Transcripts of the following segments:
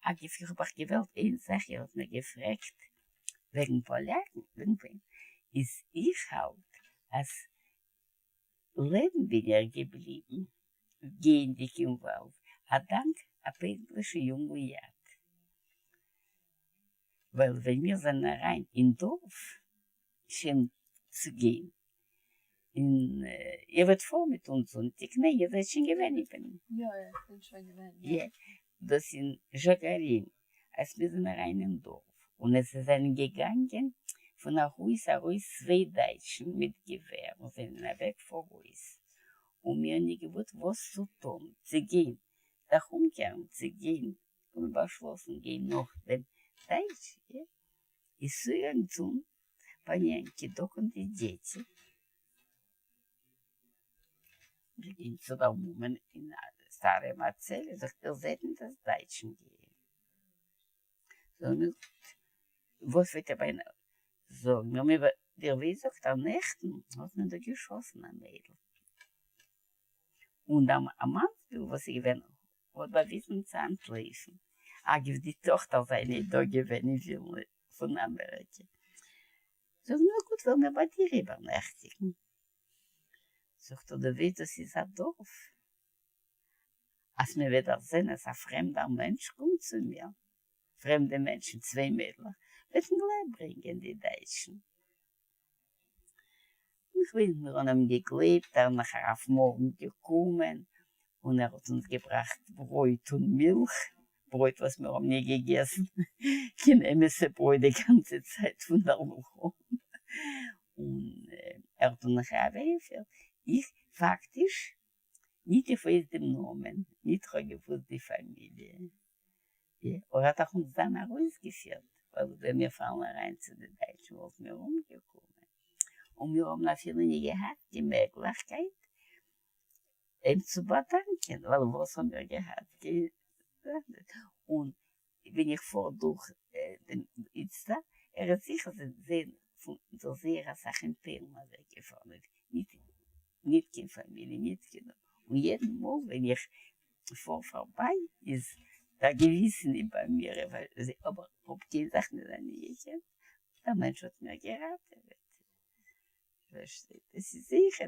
אגב, איך האב אייך געוועלט איין זאך, איר האט מיר געפרעגט וועגן פאליאקן, וועגן פוילן, איז איך האלט אז לעבן בין איך געבליבן גייענדיג אין וואלד, א דאנק א פוילישן יונגן יאט, ווייל ווען מיר זענען אריין אין דארף שוין צו גיין, און איר וועט פארן מיט אונז זונטאג, ניין איר זענט שוין געווען אין פנים? יא איך בין שוין געווען יא. דאס אין זשאגארין, אז מיר זענען אריין אין דארף און עס זענען געגאנגען פון א הויז ארויס צוויי דייטשן מיט געווער און זענען אוועק פאראויס, און מיר ניט געוואוסט וואס צו טון, צו גיין זיך אומקערן, צו גיין, און באשלאסן גיין נאך דעם דייטש, איז צוגעגאנגען צום פאניענקע דא קומט די דעטי. מיר גייען צו דער מומען אין סטארע מאצעלע, זאגט איר זעט ניט אז דייטשן גייען? זאגן מיר גוט, וואס וועט איר ביי זאגן מיר, דיר ווי זאגט ער נעכטן האט מען דא געשאסן א מיידל, און דער מאנסביל וואס איז געווען האט באוויזן צו אנטלויפן, אגב די טאכטער זיינע איז דא געווען אין ווילנע פון אמעריקע, זאגן מיר גוט וועלן מיר ביי דיר איבערנעכטיגן, זאגט ער דו ווייסט דאס איז א דארף, אז מען וועט דערזען אז א פרעמדער מענטש קומט צו מיר, פרעמדע מענטשן צוויי מיידלעך, וועט מען גלייך ברענגען די דייטשן. איך ווייס מיר האבן אים געגלייבט, ער איז נאכער אויף מארגן געקומען און ער האט אונז געבראכט ברויט און מילך, ברויט וואס מיר האבן נישט געגעסן קיין אמת'ע ברויט די גאנצע צייט פון דער מלחמה, און ער האט אונז נאכער אוועקגעפירט, איך פאקטיש ניט איך ווייס דעם נאמען, ניט כ'האב געוואוסט די פאמיליע, ער האט דאך אונז דאן ארויסגעפירט, ווייל ווען מיר פאלן אריין צו די דייטשן וואלטן מיר אומגעקומען, און מיר האבן אפילו נישט געהאט די מעגליכקייט אים צו באדאנקען, ווייל וואס האבן מיר געהאט? און ווען איך פאר דורך דעם איצטער, ער איז זיכער זעהן פון דא זייער אסאך אין פוילן אוועקגעפארן, ניט קיין פאמיליע ניט קיין, און יעדן מאל ווען איך פאר פארביי איז דער געוויסן איבער מיר, אבער כ'האב קיין זאך נישט געקענט, דער מענטש האט מיר געראטעוועט, פארשטייט, עס איז זיכער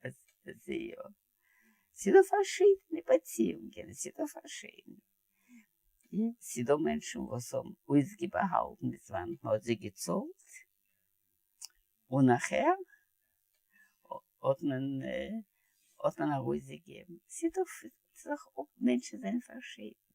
אז יא, ס'איז דא פארשידענע באציאונגען, ס'איז דא פארשידענע, ס'איז דא מענטשן וואס האבן אויסגעבאהאלטן ביז וואנעט מ'האט זיי געצאלט, און נאכער האט מען האט מען ארויסגעגעבן, ס'איז דא מענטשן זענען פארשידן.